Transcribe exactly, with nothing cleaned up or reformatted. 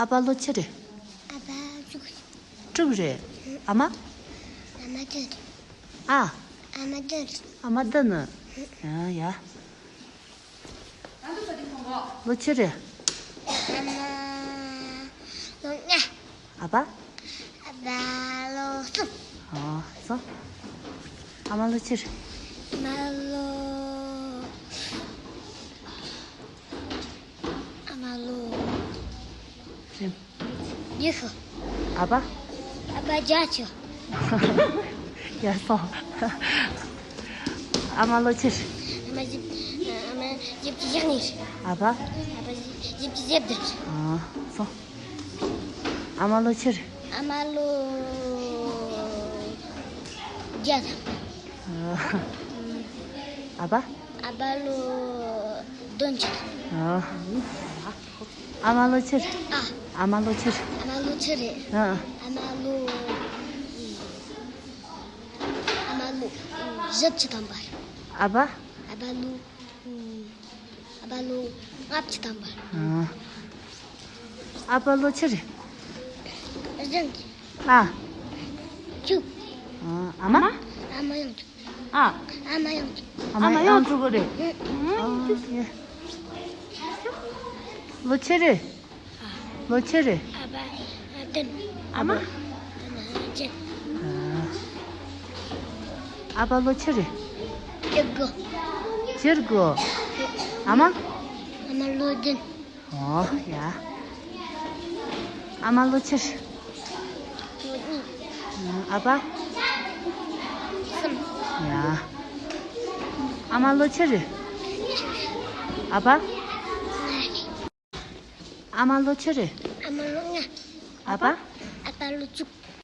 ཨ་ཕ་ལོ་ཆི་རེད། ཨ་ཕ་དྲུག་དྲུག་རེད། ཨ་མ། ཨ་མ་བདུན། ཨ། ཨ་མ་བདུན། ཨ་མ་བདུན་ནི། ཡ་ཡ། ལོ་ཆི་རེད། ཨ་མ་ལོ་ལྔ། ཨ་ཕ། ཨ་ཕ་ལོ་གསུམ། ཨོ་སོ། ཨ་མ་ལོ་ཆི་རེད། ཨ་མ་ལོ། ཨ་མ་ལོ། རེད། ཉི་ཤུ། ཨ་ཕ། ཨ་ཕ་བརྒྱད་ཅུ། ཡ་སོ། ཨ་མ་ལོ་ཆི་རེད། ཨ་མ་བཞི། ཨ་མ་བཞི་བཅུ་ཞེ་གཉིས། ཨ་ཕ། ཨ་ཕ་བཞི་བཅུ་ཞེ་བདུན། ཨ་སོ། ཨ་མ་ལོ་ཆི་རེད། ཨ་མ་ལོ་བརྒྱ་དང་། ཨ་ཕ། ཨ་ཕ་ལོ་བདུན་ཅུ། ཨ་མ་ལོ་ཆི་རེད། ཨ། ཨ་མ་ལོ་ཆི་རེད། ཨ་མ་ལོ་ཆི་རེད། ཨ། ཨ་མ་ལོ། ཨ་མ་ལོ་བཞི་བཅུ་ཐམ་པ། ཨ་ཕ། ཨ་ཕ་ལོ། ཨ་ཕ་ལོ་ལྔ་བཅུ་ཐམ་པ། ཨ། ཨ་ཕ་ལོ་ཆི་རེད། བཞི་བཅུ། ཨ། བཅུ། ཨ། ཨ་མ། ཨ་མ་ཡང་བཅུ། ཨ། ཨ་མ་ཡང་བཅུ། ཨ་མ་ཡང་དྲུག་རེད། ཨ། ལོ་ཆི་རེད། ལོ་ཆི་རེད། ཨ་ཕ་བདུན། ཨ་མ། ཨ་མ་བརྒྱད། ཨ་ཕ་ལོ་ཆི་རེད། བཅུ་དགུ། བཅུ་དགུ། ཨ་མ། ཨ་མ་ལོ་བདུན། ཨོ་ཡ། ཨ་མ་ལོ་ཆི་རེད། ལོ་གཉིས། ཨ་ཕ། གསུམ། ཡ། ཨ་མ་ལོ་ཆི་རེད། ཨ་ཕ། ལྔ། ཨ་མ་ལོ་ཆི་རེད། ཨ་མ་ལོ་ལྔ། ཨ་ཕ། ཨ་ཕ་ལོ་དྲུག།